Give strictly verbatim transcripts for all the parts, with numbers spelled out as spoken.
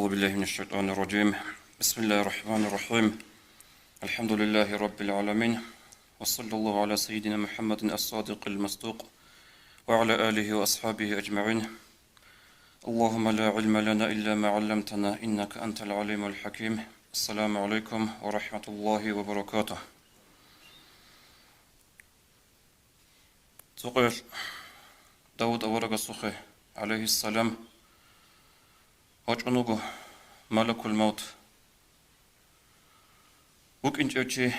بالله من الشيطان الرجيم. بسم الله الرحمن الرحيم. الحمد لله رب العالمين. وصلى الله على سيدنا محمد الصادق المصدوق وعلى آله وأصحابه أجمعين. اللهم لا علم لنا إلا ما علمتنا إنك أنت العليم الحكيم. السلام عليكم ورحمة الله وبركاته. Цо къоялъ Давуд аварагасухъе, гӀалайгьиссалам, вачӀун вуго малакул-мавт. ВукӀинчӀев чи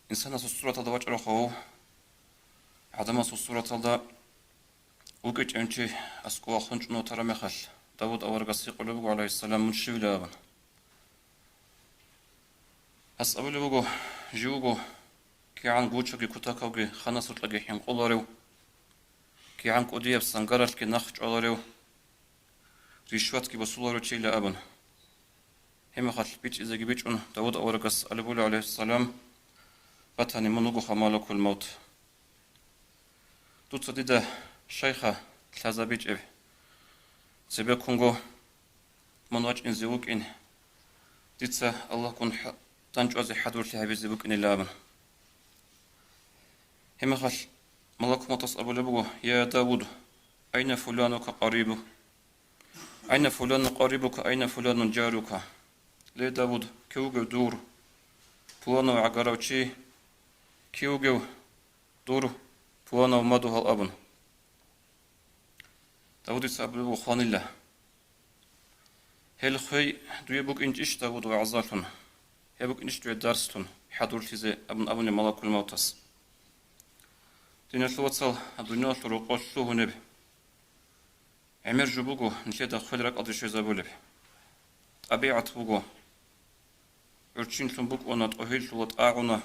инсанасул сураталда вачӀарав гьав, гӀадамасул сураталда вукӀинчӀев чи аскӀов вахун чӀун ватараб мехалъ, Давуд аварагас гьикъулеб буго, гӀалайгьиссалам, мун щивилан абун. Гьас абулеб буго, жив вуго кигӀан гучаги кутакалги ханасукьаги хӀинкъуларев, кигӀан кӀудияб сангаралъги нахъ чӀваларев, ришватги босуларев чийилан абун. Гьеб мехалъ бичӀчӀизеги бичӀчӀун, Давуд аварагас абулеб буго, гӀалайгьиссалам, батани мун вугоха малакул-мавт. Дуца дида щайха лъазабичӀеб? Цебеккунго мун вачӀинзе вукӀин, дица Аллагьгун хӀа-, дандчӀвазе хӀадурлъи гьабизе букӀинилан абун. Гьеб мехалъ малакул-мавтас абулеб буго: «Я Давуд, айна фуланука къарибу? Айна фулану къарибука, айна фуланун жарука?» Ле, Давуд, кив вугев дур пуланав гӀагарав чи, кив вугев дур пуланав мадугьал абун. Давудица абулеб буго хванила: «Гьел хвей дуе букӀинчӀищ, Давуд, вагӀзалъун? Гьеб букӀинчӀищ дуе дарслъун хӀадурлъизе?» — абун абуни малакул-мавтас. Диналъул вацал, гьаб дуниялалъул рокъоб лъугьунеб гӀемер жо буго нилъеда хвел ракӀалде щвезабулеб. ТӀабигӀат буго. ГӀурччинлъун букӀуна, тӀогьиллъула, тӀагӀуна.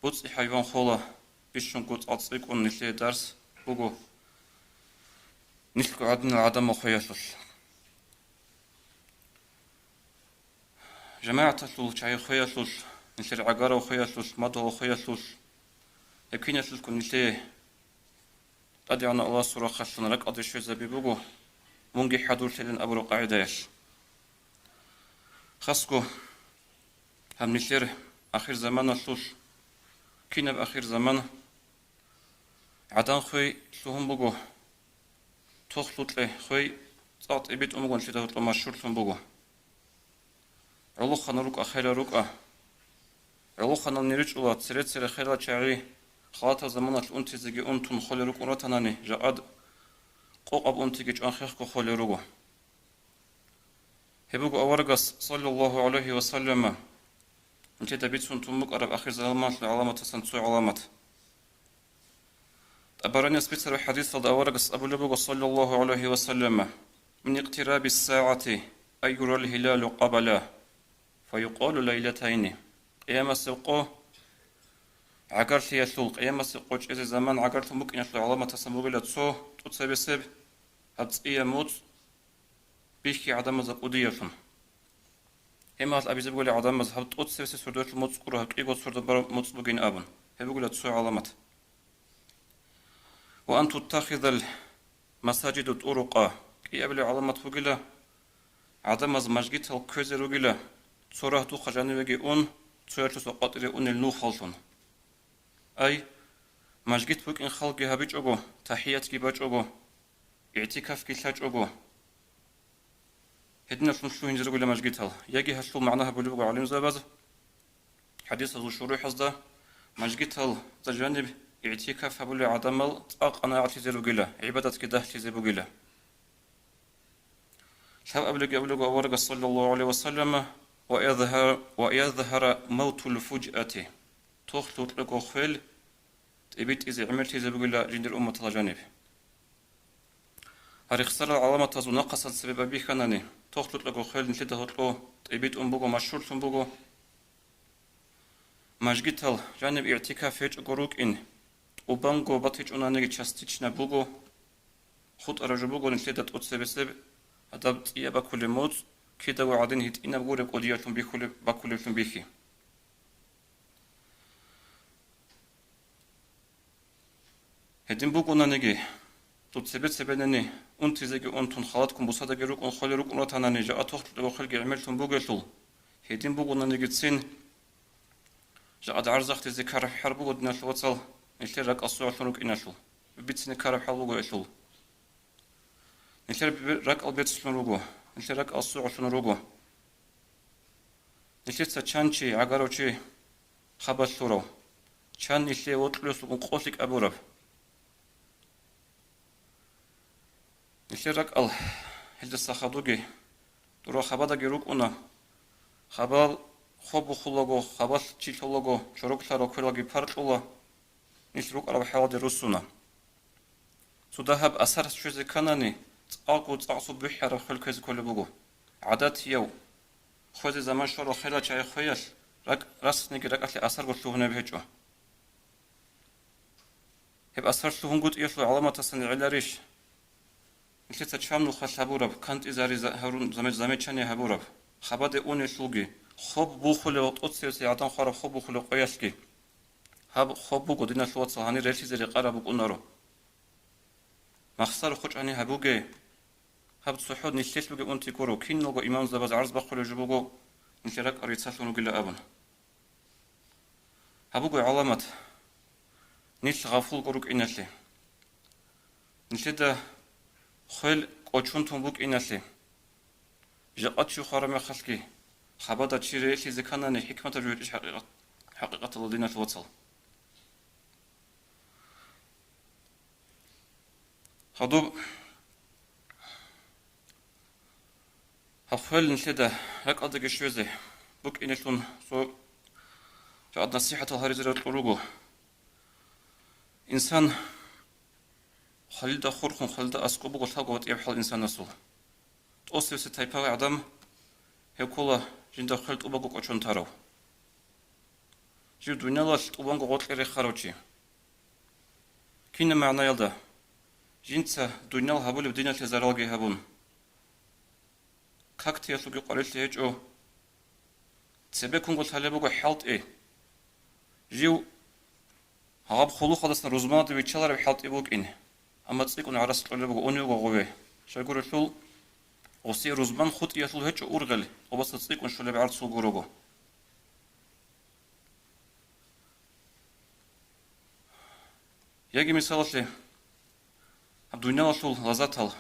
БоцӀи-хӀайван хола, бищунго цӀакъ цӀикӀкӀун нилъее дарс буго нилъго гӀадинал гӀадамал хвеялъулъ. ЖамагӀаталъул чагӀи хвеялъулъ, нилъер гӀагарав хвеялъулъ, мадугьал хвеялъулъ, гьеб киналъулъго нилъее ТӀадегӀанав Аллагьасул рахъалъан ракӀалде щвезаби буго мунги хӀадурлъилин абураб къагӀидаялъ. Хасго гьаб нилъер ахирзаманалъулъ, кинаб ахирзаман, гӀадан хвей лъугьун буго, тохлъукье хвей цӀакъ тӀибитӀун буго, нилъеда гьоркьоб машгьурлъун буго. ГӀолохъанал рукӀа, хвелал рукӀа. ГӀолохъанал ниричӀула, цере-цере хвелал чагӀи, халатаб заманалъ унтизеги унтун холел рукӀун ратанани, жакъад къокъаб унтиги чӀван хехго холел руго. Гьеб буго аварагас, саллаллагьу гӀалайгьи ва саллама, нилъеда бицун тун букӀараб ахирзаманалъул гӀаламатасан цо гӀаламат. ТӀабаранияс бицараб хӀадисалда аварагас абулеб буго, саллаллагьу гӀалайгьи ва саллама: «Мин икътирабис сагӀати ан юрал гьилалу къабла, фа юкъалу лайлатайни». Къиямасеб къо гӀагарлъиялъул, къиямасеб къо чӀезе заман гӀагарлъун букӀиналъул гӀаламатасан бугила цо тӀоцебесеб, гьаб цӀияб моцӀ бихьи гӀадамазда кӀудиялъун. Гьеб мехалъ абизе бугила гӀадамаз гьаб тӀоцебесеб сордоялъул моцӀ гуро, гьаб кӀиго сордо бараб моцӀ бугин абун. Гьеб бугила цо гӀаламат. «Ва ан туттахизал масажиду турукъа», кӀиабилеб гӀаламат бугила, гӀадамаз мажгитал кквезе ругила, цо рагьдухъа жанивеги ун, цоялъуса къватӀире унел нухаллъун. Ай, мажгит букӀин халги гьабичӀого, тахӀиятги бачӀого, игӀтикафги лъачӀого, гьединалъун лъугьинзе ругила мажгитал. Яги гьалъул магӀна гьабулеб буго гӀалимзабаз хӀадисазул шурухӀазда, мажгиталда жаниб игӀтикаф гьабулел гӀадамал цӀакъ къанагӀатлъизе ругила, гӀибадатги дагьлъизе бугила. Лъабабилебги абулеб буго аварагас, саллаллагьу гӀалайгьи ва саллама: «Ва язгьар-, ва язгьара мавтул фужати», тохлъукьего хвел тӀибитӀизе, гӀемерлъизе бугила жиндир умматалда жаниб. Гьарихсарал гӀаламатазул нахъасан цебе байбихьанани, тохлъукьего хвел нилъеда гьоркьо тӀибитӀун буго, машгьурлъун буго. Мажгитал жаниб игӀтикаф гьечӀого рукӀин, тӀубанго батичӀонаниги частично буго, хутӀараб жо буго нилъеда тӀоцебесеб гьадаб цӀияб бакулеб моцӀ, кидаго гӀадин гьитӀинаб гуреб кӀудиялъун бихьулеб, бакулеблъун бихьи. Гьедин букӀунаниги, Доб цебе-цебенани, унтизеги унтун, халатккун бусадаги рукӀун, хвели рукӀун ратанани, жакъа тохтулеб хвелги гӀемерлъун бугелъул, гьедин бугонанигицин, жакъа гӀарзахъдизе ккараб хӀал буго, диналъул вацал, нилъер ракӀал согӀлъун рукӀиналъул. Бицине ккараб хӀал буго гьелъул. Нилъер бе-, ракӀал бецлъун руго, нилъер ракӀал согӀлъун руго. Нилъеца чан чи, гӀагарав чи хабалъ лъурав, чан нилъее вокьулесулгун къо лъикӀ абураб. Нилъер ракӀал гьелдаса хадуги, дора хабадаги рукӀуна, хабал хоб бухулаго, хабалъ чи лъолаго, чороклъарал квералги паркьула, нилъ рукӀараб хӀалалде руссуна. Цо дагьаб асар щвезе кканани, цӀакъго цӀакъго бухӀараб хвел кквезе кколеб буго. ГӀадатияв, хвезе заман щварал хвелал чагӀи хвеялъ, ракӀ расниги ракӀалъе асарго лъугьунеб гьечӀо. Гьеб асар лъугьунгутӀиялъул гӀаламатасан гӀеларищ? Нилъеца чам нухалъ гьабураб, кантӀизари за-, гьарун заме-, замечание гьабураб, хабаде унелъулги, хоб бухулев, тӀоцевесев гӀадан хвараб хоб бухулев къоялъги. Гьаб хоб буго, диналъул вацал, гьанир релълъизе рекъараб букӀунаро. Махсар хъучӀани гьабуге. Гьаб цохӀо нилъелъ бугеб унти гуро, киналго имамзабаз гӀарз бахъулеб жо буго, нилъер ракӀал рицалъун ругила абун. Гьаб буго гӀаламат нилъ гъафулго рукӀиналъе. Нилъеда хвел кӀочон тун букӀиналъе. Жакъа чи хвараб мехалъги, хабада чи релълъизе кканани, хӀикматаб жо гьечӀищ хӀакъикъат-, хӀакъикъаталда, диналъул вацал. Гьадуб гьаб хвел нилъеда ракӀалдаги щвезе букӀинелъун цо жакъа насихӀатал гьаризе рокьун руго. Инсан хвалилда хурхун, хвалилда аскӀоб буго лъабго батӀияб хӀал инсанасул. ТӀосевсе тайпа гӀадам гьев ккола жинда хвел тӀубаго кӀочон тарав. Жив дуниялалъ тӀубанго гъоркье рехарав чи. Кинаб магӀнаялда? Жинца дуниял гьабулеб диналъе заралги гьабун, кактиялъулги къварилъи гьечӀо. Цебеккунго лъалеб буго хӀалтӀи. Жив гьаб хъулухъалдасан рузманаде виччалареб хӀалтӀи букӀин, амма цӀикӀкӀун гӀарац кьолеб буго, унев вуго гъове. Щайгурелъул, гъосие рузман хутӀиялъул гьечӀо ургъел, гъобаса цӀикӀкӀун щолеб гӀарцул гурого. Яги мисалалъе, гьаб дуниялалъул лаззатал.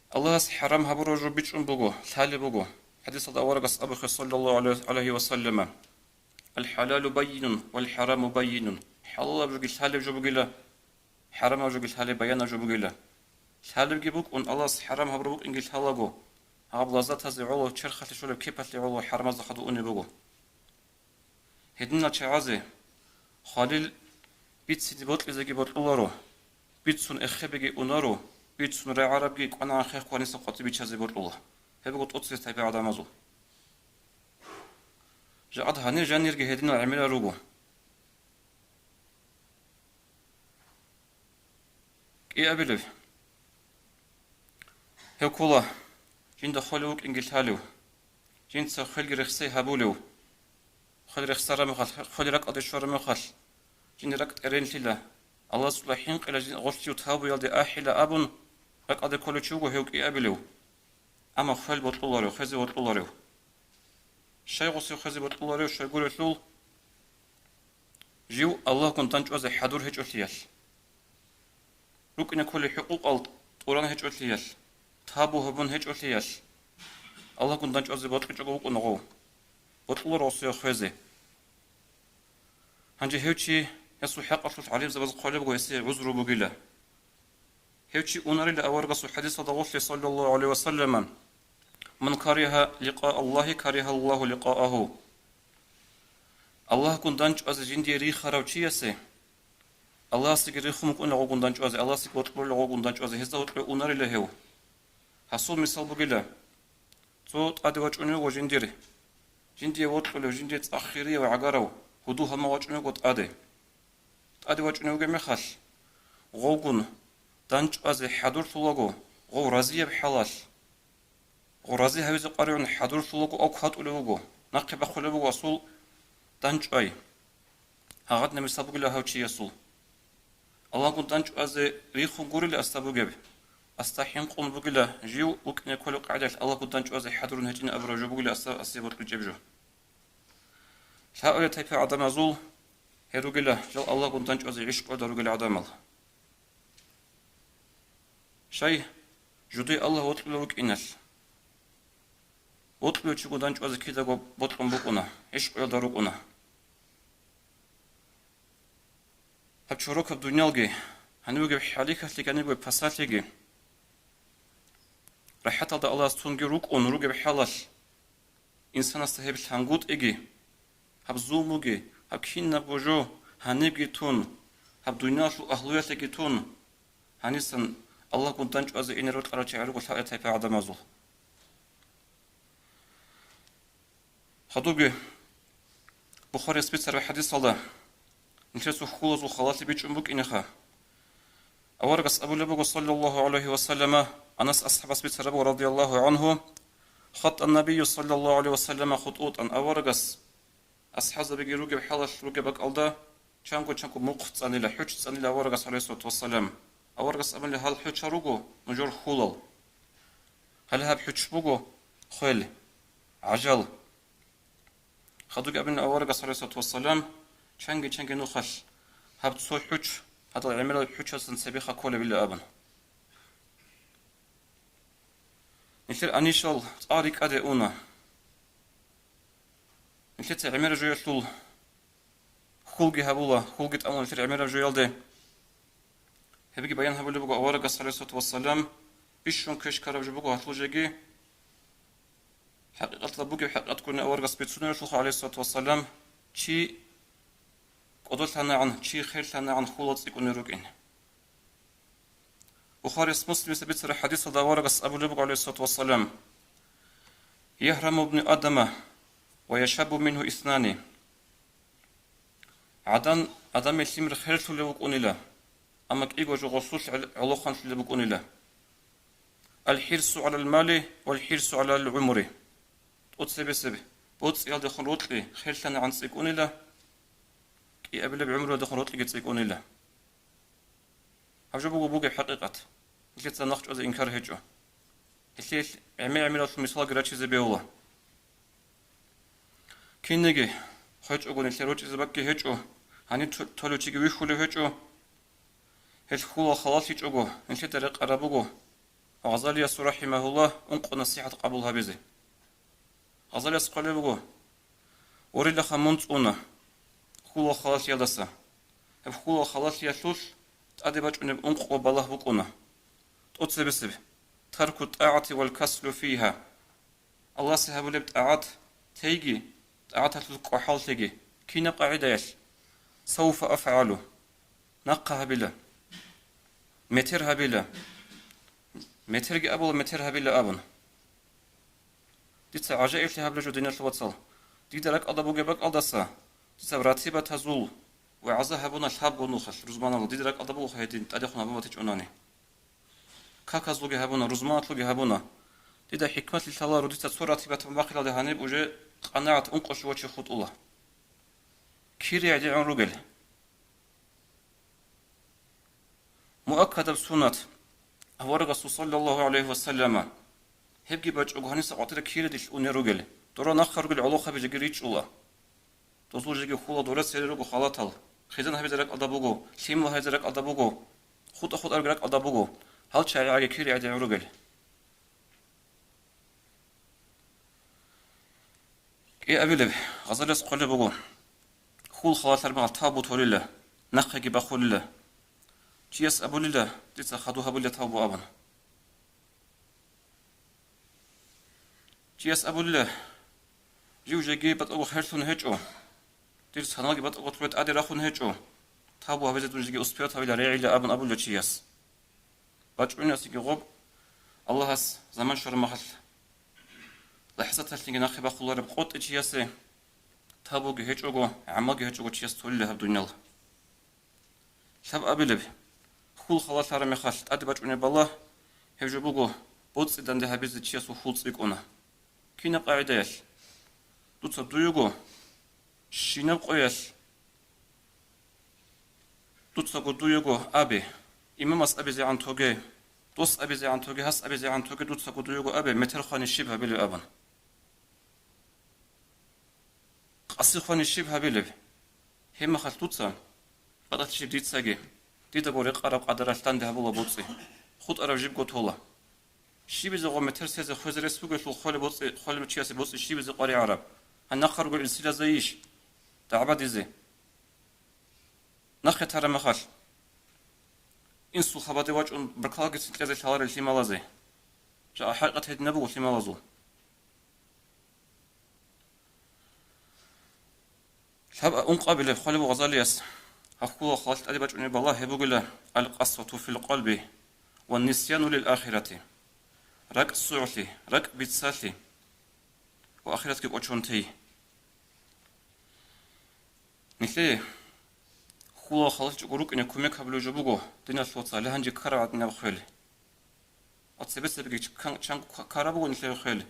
Аллагьас хӀарам гьабураб жо бичӀчӀун буго, лъалеб буго. ХӀадисалда аварагас абухъе, саллаллагьу гӀалайгьи ва саллама: «Ал-хӀалалу баййинун, вал-хӀараму баййинун». ХӀалалаб жоги лъалеб жо бугила, хӀарамаб жоги лъалеб баянаб жо бугила. Лъалебги букӀун, Аллагьас хӀарам гьабураб букӀинги лъалаго, гьаб лаззатазе гӀоло, черхалъе щолеб кепалъе гӀоло хӀарамазда хадув унеб буго. Гьединал чагӀазе хвалил бицине бокьизеги бокьуларо, бицун эхебеги унаро, бицун рагӀарабги кӀванагӀан хехго гьаниса къватӀиб биччазе бокьула. Гьеб буго тӀоцебесеб тайпа гӀадамазул. Жакъад гьанир жанирги гьединал гӀемерал руго. КӀиабилев? Гьев ккола, жинда хвалев вукӀинги лъалев, жинца хвелги рехсей гьабулев, хвел рехсараб мехалъ, хвел ракӀалде щвараб мехалъ, жинда ракӀ тӀеренлъила, Аллагьасукьа хӀинкъила, жин гъолъ жив тавбуялде ахӀила абун, ракӀалде кколев чи вуго гьев кӀиабилев. Амма хвел бокьуларев, хвезе бокьуларев. Щай гъосие хвезе бокьуларев? Щайгурелъул, жив Аллагьгун дандчӀвазе хӀадур гьечӀолъиялъ, рукӀине кколел хӀукъукъал тӀуран гьечӀолъиялъ, табу гьабун гьечӀолъиялъ, Аллагьгун дандчӀвазе бокьичӀого вукӀуна гъов, бокьуларо гъосие хвезе. Гьанже гьев чи, гьесул хӀакъалъулъ гӀалимзабаз хъвалеб буго гьесие гӀузру бугила. Гьев чи унарила аварагасул хӀадисалда гъорлъе, саллаллагьу гӀалайгьи ва саллама: «Ман каригьа ликъаа Аллагьи, каригьа Аллагьу ликъаагьу». Аллагьгун дандчӀвазе жиндие рихарав чиясе, Аллагьасеги рихун букӀуна гъовгун дандчӀвазе, Аллагьасеги вокьуларила гъовгун дандчӀвазе, гьезда вокьулев унарила гьев. Гьасул мисал бугила. Цо тӀаде вачӀунев вуго жиндир, жиндие вокьулев, жиндие цӀакъ хирияв гӀагарав, гьудул-гьалмагъ вачӀунев вуго тӀаде. ТӀаде вачӀунев вугеб мехалъ, гъовгун дандчӀвазе хӀадурлъулаго, гъов разияб хӀалалъ, гъов рази гьавизе къваригӀун хӀадурлъулаго ав кватӀулев вуго, нахъе бахъулеб буго асул дандчӀвай. Гьагъадинаб мисал бугила гьав чиясул. Аллагьгун дандчӀвазе рихун гурила асда бугеб. Асда хӀинкъун бугила, жив вукӀине кколеб къагӀидаялъ Аллагьгун дандчӀвазе хӀадурун гьечӀин абураб жо бугила асда асе бокьичӀеб жо. Лъабабилеб тайпа гӀадамазул гьел ругила жал Аллагьгун дандчӀвазе гӀишкъуялда ругел гӀадамал. Щай, жудай Аллагь вокьулев вукӀиналъ, вокьулев чигун дандчӀвазе кидаго бокьун букӀуна, гӀишкъуялда рукӀуна. Гьаб чорокаб дунялги, гьанив вугеб хӀалихьалъи, гьанив вугеб пасалъиги, рахӀаталда Аллагьас тунги рукӀун ругеб хӀалалъ, инсанасда гьеб лъангутӀиги, гьаб зулмуги, гьаб кинабго жо гьанибги тун, гьаб дуниялалъул агьлуялъеги тун, гьанисан Аллагьгун дандчӀвазе ине рокьарал чагӀи руго лъабабилеб тайпа гӀадамазул. Хадубги Бухарияс бицараб хӀадисалда нилъер цо хьулазул халалъи бичӀчӀун букӀинеха. Аварагас абулеб буго, саллаллагьу гӀалайгьи ва саллама, Анас асхӀабас бицараб буго, радияллагьу гӀангьу, хатӀа набийю саллаллагьу гӀалайгьи ва саллама хутӀутӀан, аварагас асхӀабзабиги ругеб хӀалалъ ругеб бакӀалда чанго-чанго мухъ цӀанила, хӀуч цӀанила аварагас, гӀалайгьиссалату вассалам. Аварагас абуна, гьал хӀучал руго нужер хьулал. Гьале гьаб хӀуч буго хвел, гӀажал. Хадубги абуна аварагас, гӀалайгьиссалату вассалам, чанги-чанги нухалъ гьаб цо хӀуч, гьадал гӀемерал хӀучасан цебеха кколебила абун. Нилъер анищал цӀа рикӀкӀаде уна. Нилъеца гӀемераб жоялъул хьулги гьабула, хьулги тӀамула нилъер гӀемераб жоялде. Гьебги баян гьабулеб буго аварагас, гӀалайгьиссалату вассалам, бищун квеш ккараб жо буго гьалъул жеги. ХӀакъикъаталда бугеб хӀакъикъатгун аварагас бицунеб буго, гӀалайгьиссалату вассалам, чи кӀодолъанагӀан, чи херлъанагӀан хьулал цӀикӀкӀунел рукӀин. Бухарияс, Муслимица бицараб хӀадисалда аварагас абулеб буго, гӀалайгьиссалату вассалам, «Ягьраму ибну Адама ва яшаббу мингьу иснани». ГӀадан, Адамил лъимер херлъулев вукӀунила, амма кӀиго жо гъосулъ гӀел-, гӀолохъанлъулеб букӀунила. «Ал-хӀирсу гӀалал мали вал-хӀирсу гӀалал гӀумри». ТӀоцебесеб боцӀиялдехун рокьи херлъанагӀан цӀикӀкӀунила, кӀиабилеб гӀумруялдехун рокьиги цӀикӀкӀунила. Гьаб жо буго бугеб хӀакъикъат. Нилъеца нахъчӀвазе инкар гьечӀо. Гьелъие гӀемер-гӀемералъул мисалги рачизе бегьула. Кинниги хвечӀого нилъер рочӀизе бакӀги гьечӀо, гьаниб то-, толев чиги вихьулев гьечӀо. Гьел хьулал халалъичӀого нилъеда рекъараб буго Гъазалиясул, рахӀимагьуллагь, ункъо насихӀат къабул гьабизе. Гъазалияс хъвалеб буго: «Орилаха мун цӀуна хьулал халалъиялдаса. Гьеб хьулал халалъиялъулъ тӀаде бачӀунеб ункъо балагь букӀуна. ТӀоцебесеб: тарку тӀагӀати вал каслу фигьа». Аллагьасе гьабулеб тӀагӀат тейги, тӀагӀаталъулъ кӀвахӀаллъиги. Кинаб къагӀидаялъ? «Сауфа афгӀалу». Нахъа гьабила. Метер гьабила. Метерги абула, метер гьабила абун. Дица гӀажаиблъи гьабила жо, диналъул вацал. Дида ракӀалда бугеб бакӀалдаса, дица ратибатазул вагӀза гьабуна лъабго нухалъ, рузманалда. Дида ракӀалда бугоха гьедин тӀадехун гьабун батичӀунани. Каказлъуги гьабуна, рузманалъуги гьабуна. Дида хӀикматлъи лъала, рудица цо ратибат бахъиналде гьаниб уже къанагӀат ункъо-щуго чи хутӀула. Кири гӀедегӀун ругел. Муаккадаб суннат, аварагасул саллаллагьу гӀалайгьи ва саллама, гьебги бачӀого гьаниса къватӀире кири дилъ унел ругел, дора нахъа ругел гӀолохъаби жеги ричӀчӀула. Дозул жеги хьула, дора цере руго халатал, хъизан гьабизе ракӀалда буго, лъимал гьаризе ракӀалда буго, хутӀа-хутӀарги ракӀалда буго, гьал чагӀи гӀаги кири гӀедегӀун ругел. КӀиабилеб, Гъазалияс хъвалеб буго, хьул халалъараб мехалъ тавбу толила, нахъеги бахулила. Чияс абулила, дица хадув гьабулила тавбу абун. Чияс абулила, жив жеги батӀаго херлъун гьечӀо, дир саналги батӀаго тӀаде рахун гьечӀо, тавбу гьабизе дун жеги успеват гьавила, регӀила абун абулила чияс. БачӀунесги гъоб, Аллагьас заман щвараб мехалъ, лахӀзаталъеги нахъе бахъулареб къотӀи чиясе, тавбуги гьечӀого, гӀамалги гьечӀого чияс толила гьаб дуниял. Лъабабилеб, хьул халалъараб мехалъ тӀаде бачӀунеб балагь, гьеб жо буго, боцӀи данде гьабизе чиясул хьул цӀикӀкӀуна. Кинаб къагӀидаялъ? Дуца дуего щинаб къоялъ Дуцаго дуего абе, имамас абизегӀан тоге, дос абизегӀан тоге, гьас абизегӀан тоге, дуцаго дуего абе, метер хвани щиб гьабилеб абун. Къаси хвани щиб гьабилеб? Гьеб мехалъ дуца, батӀалъ щиб дицаги, дида бо рекъараб къадаралъ данде гьабула боцӀи, хутӀараб жибго тола. Щибизе гъо метер сезе хвезе рес бугелъул хвалеб боцӀи, хвалеб чиясе боцӀи щибизе къваригӀараб? Гьанахъа руго ил силазайищ? ДагӀбадизе. Нахъе тараб мехалъ, инсул хабаде вачӀун баркалагицин кьезе лъаларел лъималазе. Жа хӀакъикъат гьединаб буго лъималазул. Лъаб ункъабилеб хвалеб Гъазалияс гьахьулал халалъ тӀаде бачӀунеб балагь гьеб бугила: «Ал-къасвату фил къалби ва нисяну лил ахирати». РакӀ сугӀлъи, ракӀ бицалъи ва ахиратги кӀочон тей. Нилъее хьулал халалъ чӀого рукӀине кумек гьабулев жо буго, диналъул вацал, гьанже ккараб гӀадинаб хвел. Ва цебесебги чкан-, чанго кка-, ккараб буго нилъер хвел.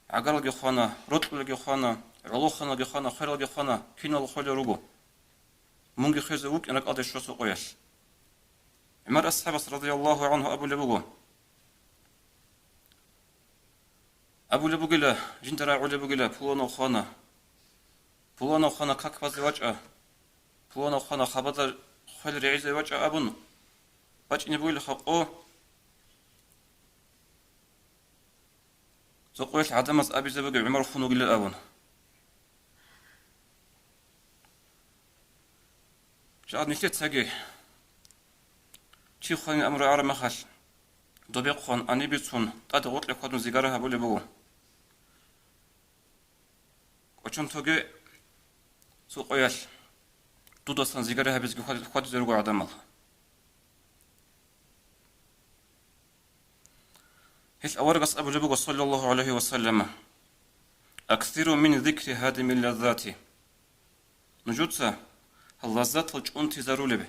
ГӀагаралги хвана, рокьулелги хвана, гӀолоханалги хвана, хвералги хвана, кинал хвелел руго. Мунги хвезе вукӀин ракӀалде щосукъоялъ. ГӀумар асхӀабас радияллагьу гӀангьу абулеб буго, абулеб бугила, жинда рагӀулеб бугила: «Пуланав хвана, пуланав хвана как базе вачӀа, пуланав хвана хабада хвел регӀизе вачӀа», — абун, бачӀине бугила къо, цо къоялъ гӀадамаз абизе бугеб ГӀумар хун вугилан абун. Жагьад нилъецаги чи хванин амру гӀараб мехалъ, добе хъван, ани бицун, тӀаде гъоркье хьвадун зигара гьабулеб буго. КӀочон тоге цо къоялъ, дудасан зигара гьабизги хьвад-, хьвадизе руго гӀадамал. Гьел аварагас абулеб буго, саллаллагьу гӀалайгьи ва саллам: «Аксиру мин зикри гьадимил лаззати». Нужеца гьаб лаззатал чӀунтизарулеб,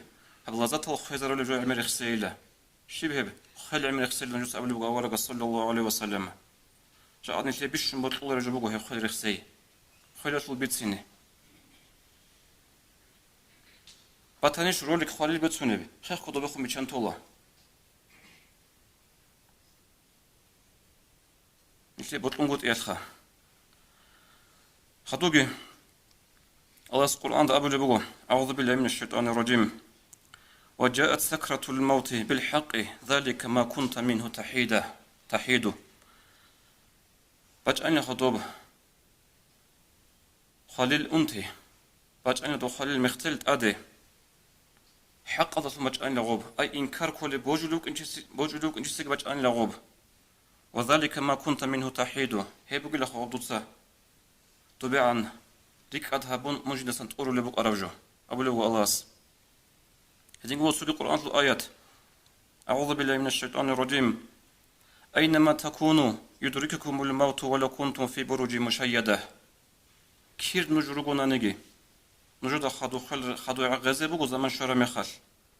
гьаб лаззатал хвезарулеб жо гӀемер рехсейила. Щиб гьеб хвел гӀемер рехсейила нужеца абулеб буго аварагас, саллаллагьу гӀалайгьи ва саллам. Жагьад нилъее бищун бокьулареб жо буго гьеб хвел рехсей. Хвелалъул бицине. Батанищ ролик хвалил бицунеб, хехго добехун биччан тола. Нилъее бокьунгутӀиялъха. Хадуги Аллагьас Къуръанда абулеб буго: «АгӀузу биллагьи минаш шайтӀанир ражим. Ва жаат сакратул мавти бил хӀакъи, залика ма кунта мингьу тахӀида, тахӀиду». БачӀанила гъодоб хвалил унти, бачӀанила доб хвалил мехтел тӀаде. ХӀакъалдалъун бачӀанила гъоб, ай инкар кколеб божулев вукӀинчиси-, божулев вукӀинчисеги бачӀанила гъоб. «Ва залика ма кунта мингьу тахӀиду», гьеб бугила гъоб дуца добегӀан рикӀкӀад гьабун мун жиндасан тӀурулеб букӀараб жо, абулеб буго Аллагьас. Гьединго цоги Къуръаналъул аят: «АгӀузу биллагьи минаш шайтӀанир ражим. Айнама такуну, юдрикукумул мавту ва лав кунтум фи буружин мушайяда». Кир нуж ругонаниги, нужеда хадуб хвел-, хадуб гӀегъезе буго заман щвараб мехалъ,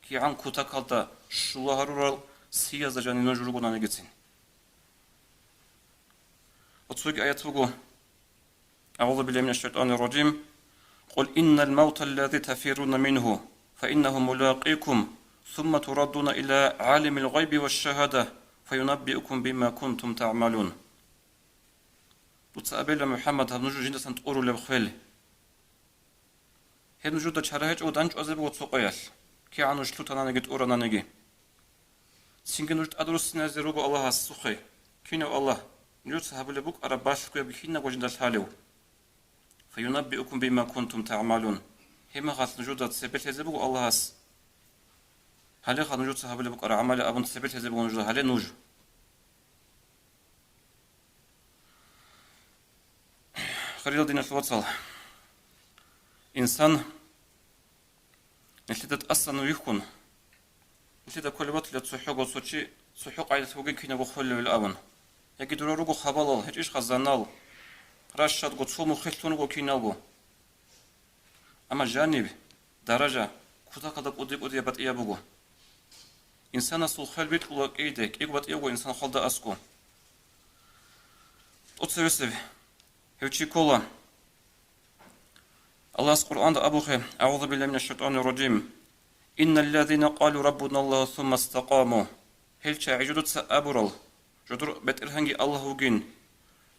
кигӀан кутакалда щула гьарурал сиязда жанив нуж ругонанигицин. Ва цоги аят буго, АгӀузу биллагьи минаш шайтӀанир ражим. «Къул иннал мавталлази тафирруна мингьу, фаиннагьу мулакъикум, сумма тураддуна ила гӀалимил гъайби ваш шагьада, фаюнаббиукум бима кунтум тагӀмалун». Дуца абила, МухӀаммад, гьаб нуж жиндасан тӀурулеб хвел. Гьеб нужеда чара гьечӀого данчӀвазе буго цо къоялъ, кигӀан нуж лъутананиги тӀурананиги. Цинги нуж тӀадруссиназе руго Аллагьасухъе, кинав Аллагь, нужеца гьабулеб букӀараб балъгояб кинабго жинда лъалев. «Фаюнаббиукум бима кунтум тагӀмалун». Гьеб мехалъ нужеда цебе лъезе буго Аллагьас. Гьалеха нужеца гьабулеб букӀараб гӀамал абун цебе лъезе буго нужеда гьале нуж. Хириял диналъул вацал, инсан нилъеда тӀасан вихьун, нилъеда кколеб батила цохӀого цо чи, цохӀо къайдалъ вугин кинабго хвелевил абун. Яги дора руго хабалал, гьечӀищха занал, ращадго цо мухъилъун руго киналго. Амма жаниб даража кутакалда кӀуди-кӀудияб батӀияб буго. Инсанасул хвел бикьула кӀийде, кӀиго батӀияб буго инсан хвалда аскӀо. ТӀоцевесев гьев чи ккола. Аллагьас Къуръанда абухъе, АгӀузу биллагьи минаш шайтӀанир ражим: إن الذين قالوا ربنا الله ثم استقاموا. Гьел чагӀи жудаца абурал, жодор БетӀергьанги Аллагь вугин,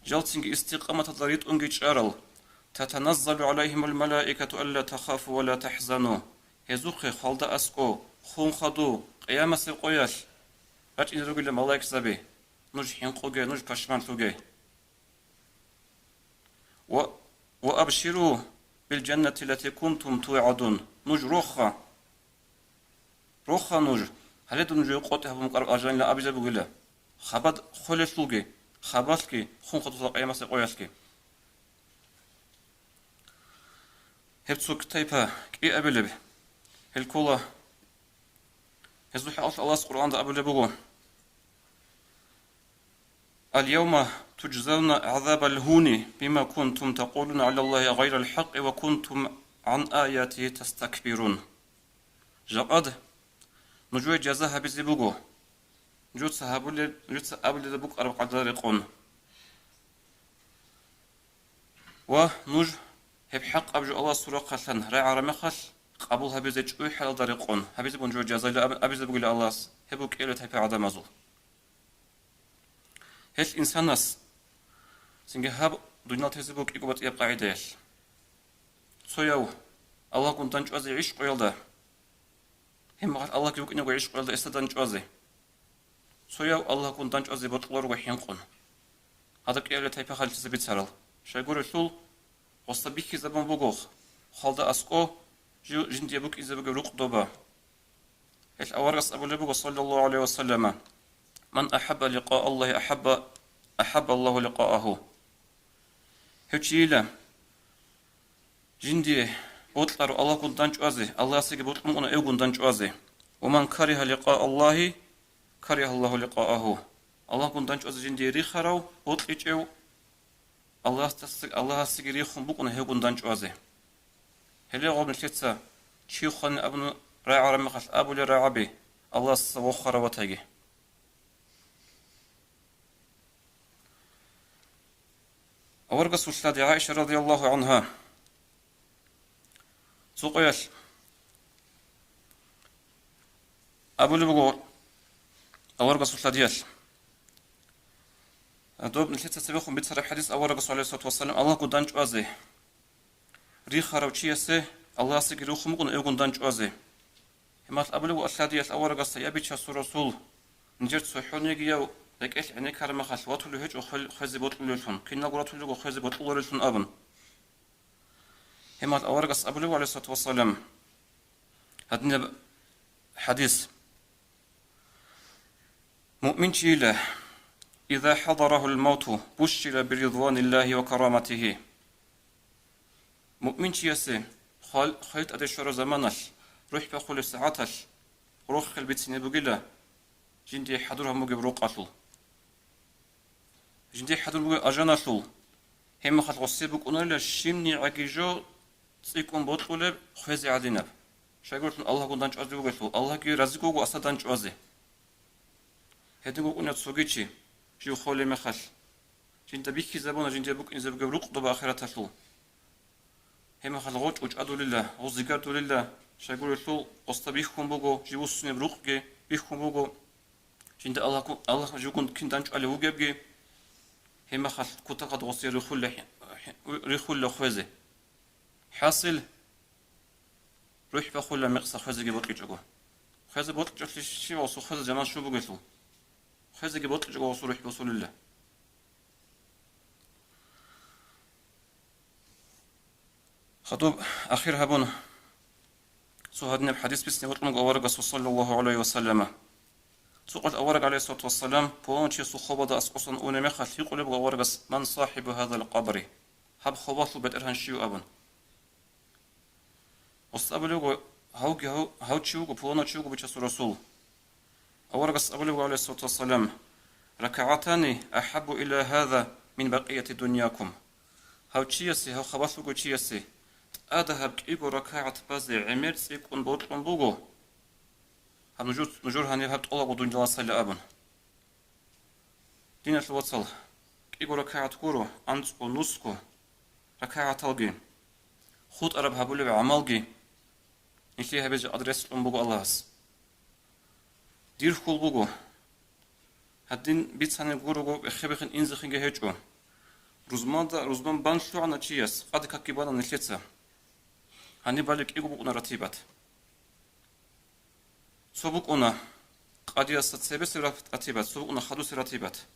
жалцинги истикъаматалда ритӀунги чӀарал, تتنزل عليهم الملائكة ألا تخافوا ولا تحزنوا. Гьезухъе хвалда аскӀо, хун хадув, къиямасеб къоялъ рачӀине ругила малаикзаби, нуж хӀинкъуге, нуж пашманлъуге. Ва, وأبشروا بالجنة التي كنتم توعدون. Нуж роха, роха нуж, гьале дун нужее къотӀи гьабун букӀараб алжанила абизе бугила, хабад холелъулги, хабалъги, хун хадусал къиямасеб къоялъги. Гьеб цо тайпа кӀиабилеб, гьел ккола. Гьезул хӀакъалъулъ Аллагьас Къуръанда абулеб буго: اليوم تجزون عذاب الهون بما كنتم تقولون على الله غير الحق وكنتم عن آياته تستكبرون. Жакъад нужее жаза гьабизе буго, нужеца гьабулеб, нужеца абулеб букӀараб къагӀидаялда рекъон. Ва нуж гьеб хӀакъаб жо Аллагьасул рахъалъан рагӀараб мехалъ, къабул гьабизе чӀухӀаралда рекъон, гьабизе бугин жо жазайилан аб-, абизе бугила Аллагьас, гьеб букӀиналъе тайпа гӀадамазул. Гьелъ инсанас цинги гьаб дуниял тезе буго кӀиго батӀияб къагӀидаялъ. Цояв Аллагьгун дандчӀвазе гӀишкъуялда, гьеб мехалъ Аллагьги вукӀинаго гӀишкъуялда гьесда дандчӀвазе. Цояв Аллагьгун дандчӀвазе бокьуларого хӀинкъун. Гьадаб кӀиабилеб тайпа халилъизе бицарал. Щайгурелъул, гъосда бихьизабун буго хвалда аскӀо, жи-, жиндие букӀине бугеб рукъ доба. Гьелъ аварагас абулеб буго, саллаллагьу гӀалайгьи ва саллама: من أحب لقاء الله أحب، أحب الله لقاءه. Гьев чийила, жиндие бокьарав Аллагьгун дандчӀвазе, Аллагьасеги бокьун букӀуна эвгун дандчӀвазе. ومن كره لقاء الله كره الله لقاءه. Аллагьгун дандчӀвазе жиндие рихарав, бокьичӀев, Аллагьасдаса-, Аллагьасеги рихун букӀуна гьевгун дандчӀвазе. Гьеле гъоб нилъеца чи хвани абун рагӀараб мехалъ абулел рагӀаби, Аллагьасдаса вохарав ватаги. Аварагасул лъади ГӀаиша радияллагьу гӀангьа цо къоялъ абулеб буго аварагасул лъадиялъ. Доб нилъеца цебехун бицараб хӀадис аварагасул, гӀалайгьиссалату вассалам, Аллагьгун дандчӀвазе рихарав чиясе Аллагьасеги рихун букӀуна эвгун дандчӀвазе. Гьеб мехалъ абулеб буго лъадиялъ аварагасда: я Бичасул Расул, нижер цохӀо йигияв рекӀелъ гӀенеккараб мехалъ ватулев гьечӀо хвел-, хвезе бокьулевлъун, киналго ратулего хвезе бокьуларевлъун абун. Гьеб мехалъ аварагас абулеб буго, гӀалайгьиссалату вассалам, гьадинаб хӀадис: Муъминчийила, إذا حضره الموت بشر برضوان الله وكرامته. Муъминчиясе хвал-, хвел тӀаде щвараб заманалъ, рухӀ бахулеб сагӀаталъ рохел бицине бугила жиндие хӀадур гьабун бугеб рукъалъул. Жиндие хӀадур бугеб алжаналъул, гьеб мехалъ гъосие букӀунарила щибниги жо цӀикӀкӀун бокьулеб хвезе гӀадинаб. Щайгурелъул Аллагьгун дандчӀвазе вугелъул, Аллагьги разиго вуго гьесда дандчӀвазе. Гьединго вукӀуна цоги чи, жив холеб мехалъ, жинда бихьизабуна жиндие букӀине бугеб рукъ доба ахираталъул. Гьеб мехалъ гъоркь учӀадулила, гъозигардулила, щайгурелъул гъосда бихьун буго жив вуссунеб рукъги, бихьун буго жинда Аллагь, Аллагь живгун кин дандчӀвалев вугебги. Гьеб мехалъ кутакалда гъосие рихула, рихула хвезе. ХӀасил, рухӀ бахула мекъса хвезеги бокьичӀого. Хвезе бокьичӀолъи щиб гъосул хвезе заман щун бугелъул. Хвезеги бокьичӀого гъосул рухӀ босулила. Хадуб ахир гьабун, цо гьадинаб хӀадис бицни бокьун буго аварагасул, саллаллагьу гӀалайгьи ва саллама. Цо къоялъ авараг, гӀалайгьиссалату вассалам, пуланав чиясул хобалда аскӀосан унеб мехалъ гьикъулеб буго аварагас: من صاحب هذا القبر؟ Гьаб хобалъул бетӀергьан щив абун. Гъос абулеб буго: гьавги гьав, гьав чи вуго, пуланав чи вуго, Бичасул Расул. Аварагас абулеб буго, гӀалайгьиссалату вассалам: ركعتان أحب إلى هذا من بقية دنياكم. Гьав чиясе, гьав хабалъ вуго чиясе, тӀадагьаб кӀиго ракагӀат базе гӀемер цӀикӀкӀун бокьун буго, гьаб нужур, нужур гьаниб гьаб тӀолабго дуняласайилан абун. Диналъул вацал, кӀиго ракагӀат гуро, анцӀго, нусго ракагӀаталги, хутӀараб гьабулеб гӀамалги, Нилъее гьабизе адрес кьун буго Аллагьас. Дир хьул буго. Гьадин бицани гурого, бехе-бехин инзехинги гьечӀо. Рузмада, рузман бан лъугӀана чияс, къаде какги бана нилъеца. Гьаниб балев кӀиго букӀуна ратибат. Цо букӀуна къадиясда цебесеб рат-, ратибат, цо букӀуна хадусеб ратибат.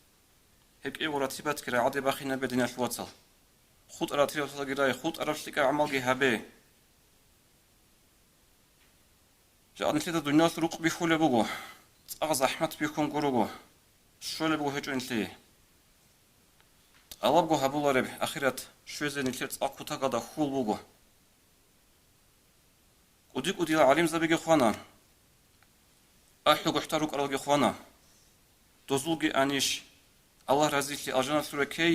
Гьеб кӀиго ратибатги рагӀаде бахинабе, диналъул вацал. ХутӀараб ратибаталги рай, хутӀараб лъикӀаб гӀамалги гьабе. Жакъа нилъеда дуниялалъул рукъ бихьулеб буго, цӀакъ захӀмат бихьун гурого, щолеб буго гьечӀо нилъее. ТӀалабго гьабулареб ахират щвезе нилъер цӀакъ кутакалда хьул буго. КӀуди-кӀудиял гӀалимзабиги хвана, ахӀи гухӀтар рукӀаралги хвана. Дозулги анищ Аллагь разилъи алжаналъур рекей,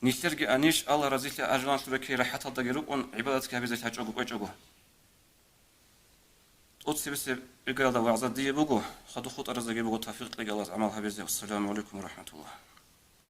нилъерги анищ Аллагь разилъи алжаналъур рекей рахӀаталдаги рукӀун гӀибадатги гьабизе лъачӀого кӀвечӀого. ТӀоцебесеб иргаялда вагӀза дие буго, хадуб хутӀаразеги буго тавфикъ кьеги Аллагьас гӀамал гьабизе. Ассаламу гӀалайкум ва рахӀматуллагь.